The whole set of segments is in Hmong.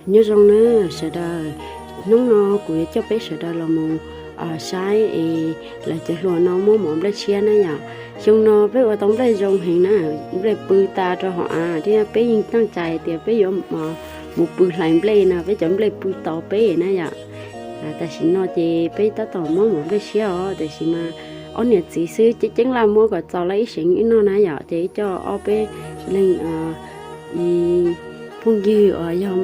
Nyob zoo na sawv daws, hnub no kuv yuav coj peb sawv daws los mus saib es lawv cov hluas no muab mov nplej tshiab na yom. Xyoo no peb ua tau nplej zoo heev na, nplej pw tas rau hauv av thiab peb yeej teej cai tias peb yuav mus pw hlais nplej no, peb cov nplej pw tos peb na yom. Tam sim no ces peb tab tom muab mov nplej tshiab os, tiam sis mas ob niam txiv xwb, ceeb ceeb laj muab kom txaus lawv ib seev wb noj na yom, ces coj ob peb leeg phooj ywg uas yog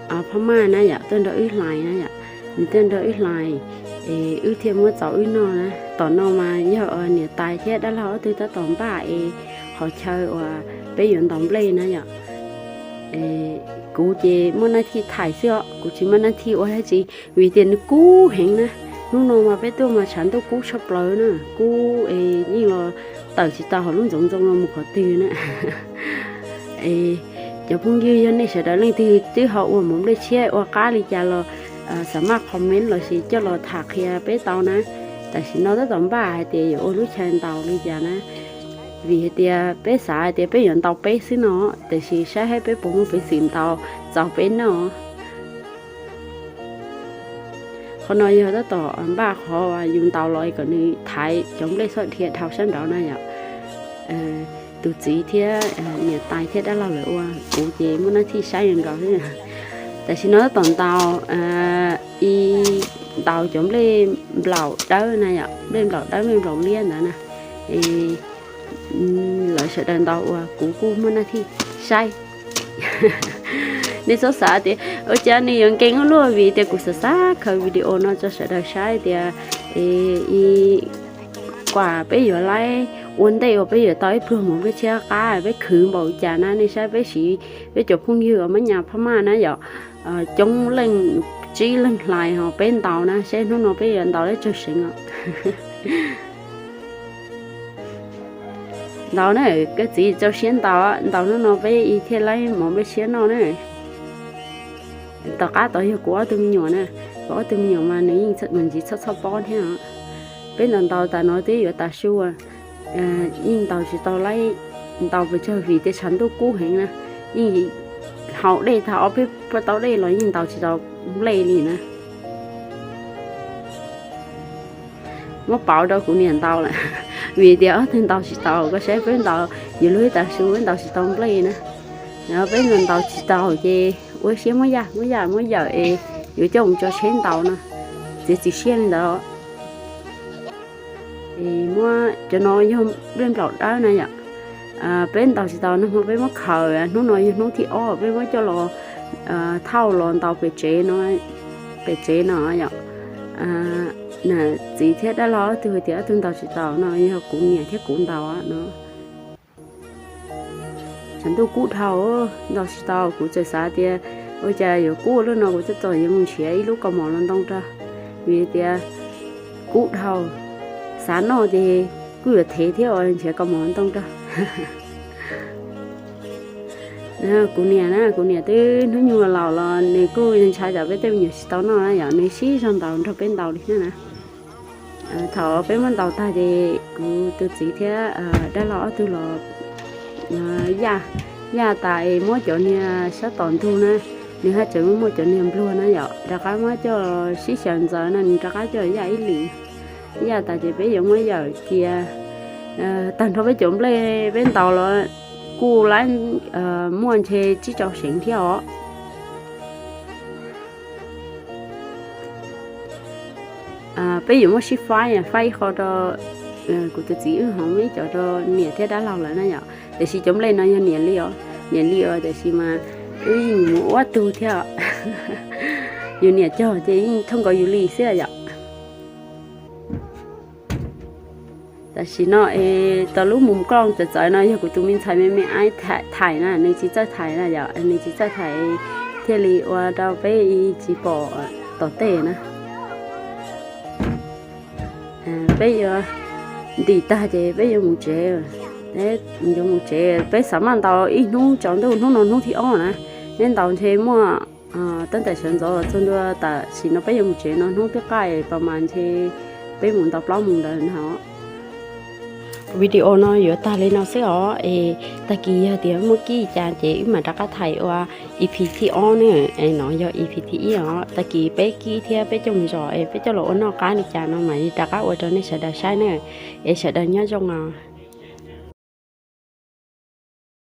Phab Maj na yom, tuaj nrog wb hlais na yom, nws tuaj nrog wb hlais es wb thiaj muab txaus wb noj na. Tom no mas yog niam tais thiab dab laug ob tug tab tom npaj es qhov chaw uas peb yuav ntaus nplej na yom. Kuv ces muaj naj thij thaim xwb os, kuv tsis muaj naj thij ua dab tsi, vim tias nws kub heev na. Hnub no mas peb tuaj mas tshav ntuj kub tshaj plaws na, kub es yeej los tawm tsis tau hauv lub ntxoov ntxoo no mus qhov twg na. Cov phooj ywg, yog nej sawv daws leej twg twb ho ua mov nplej tshiab ua qab li cas los xav maj comment lossis coj los tham qhia peb tau na. Tam sim no tab tom npaj hais tias yuav ua lub chaw ntaus li cas na, vim hais tias peb xav hais tias peb yuav ntaus peb xwb no, tiam sis saib saib peb puas muaj peev xwm ntaus txaus peb noj. Qhov no yog tab tom npaj qhov yus ntaus los kom nws thaiv cov nplej txhob dhia dhau sab nraud na yom. Tus txiv thiab niam tais thiab dab laug lawv ua, kuv ces muaj naj thij saib nkaus xwb. Tam sim no tab tom ntaus, ib, ntaus cov nplej nplaum dawb na yom, nplej nplaum dawb, nplej nplaum liab ntawd na. Lawv sawv daws ntaus uas kuv kuj muaj naj thij saib. Nej txhob xav tias ua cas nws yuav nkees ua luaj, vim tias kuv xav xav khaws video no tso sawv daws saib tias kuas peb yuav laib ua ntej uas peb yuav tau ib pluag mov nplej tshiab qab, peb khwv npaum cas na. Nej saib peb siv peb cov phooj ywg uas mab nyas Phab Maj na yom, coob leej, tsib leeg hlais ho peb ntaus na, saib hnub no peb yuav ntaus lawm tsawg seev os. Ntaus na, koj txiv txaus siab ntaus, ntaus hnub no peb thiaj laib mov nplej tshiab noj na. Tom qab tod yog kuv ob tug me nyuam na, kuv ob tug me nyuam mas nws yeej mus ntxiv txhob txhob pob thiab. Peb ntaus ntaus tas no twb yuav tas su, yeej ntaus tsis tau laib, ntaus pes tsawg vim tias tshav ntuj kub heev na, yeej haus dej tag ob peb puag tau dej los yeej ntaus tsis tau nplej li na. Muab pauv rau kuv niam ntaus lawm, vim tias ob tug ntaus tsis tau, koj saib peb ntaus yuav luag ib tas su peb ntaus tsis tau nplej na. Peb ntaus ntaus tsis tau ces ua siab muab yaj muab yaj muab yawm es yuav coj mus tso tsheb ntaus no, txiav txim siab li ntawd. Muab cov no yog nplej nplaum dawb na yom. Peb ntaus tsis tau nag hmo peb muab khaws, hnub no yog hnub thib ob peb muab coj los thauj los ntaus pem tsev no, pem tsev no yom. Txiv thiab dab laug ob tug hais tias ob tug ntaus tsis tau no yog kuv niam thiab kuv ntaus no. Tshav ntuj kub dhau, ntaus tsis tau, kuv txawm xav tias ua cas yuav kub ua luaj no kuv txawm txawm yuav mus nrhiav ib lub kaus mom los ntoo rau, vim tias kub dhau, xav noj ces kuj yuav thev thiab uas nrhiav kaus mom los ntoo rau. Kuv niam na, kuv niam twb hnub nyoog laus los nws kuj ntshai tsam peb tej me nyuam tsis tau noj na yom, nws sib zog ntaus nrog peb ntaus li thiab na. Thaum peb muab ntaus tag ces kuv tus txiv thiab dab laug ob tug los yaj, yaj tas es muab cov niag sab tom ntug na, nws haj tseem muaj cov niag npluag na yom, rov qab muab coj sib xyaw ntxaws na, nws rov qab coj yaj ib lim. Yaj tas ces peb yuav muab yawm cia. Tag nrho peb cov nplej peb ntaus los kuj laib muaj ntshe tsib rau seev thiab os. Peb yuav muab sib faib, faib ib qho rau kuv tus txiv wb hauv, muab ib co rau niam thiab dab laug lawm na yom. Tiam sis cov nplej no yog niam li os, niam li os, tiam sis mas wb yeej mus ua tug thiab. Yus niam cog ces yeej thooj nkaus yus li xwb yom. Tam sim no es tau lub mus koj txawv txawv no yog kuv tus me ntxhais me me aib thaim na, nws tsis txawj thaim na yom, nws tsis txawj thaim thiaj li ua rau peb tsis pom tom tej na. Peb yuav ntim tag ces peb yuav mus tsev, yuav mus tsev, peb xav maj ntaus ib hnub tsaus ntuj, hnub no hnub thib ob na, neb ntaus ntshe muaj tab tom sawv ntxov los txog ntua, tam sim no peb yuav mus tsev no hnub twb qaij pas mas ntshe peb mus ntaus plaub moos ntawd na. Video no yuav tag li no xwb os, es tag kis yog tias muaj kib li cas ces wb mam rov qab thaij ua E P thib ob na. Es no yog E P thib ib os, tag kis peb kib thiab peb coj mus zom es peb coj los ua noj qab li cas no mam li rov qab ua rau nej sawv daws saib na. Es sawv daws nyob zoo os.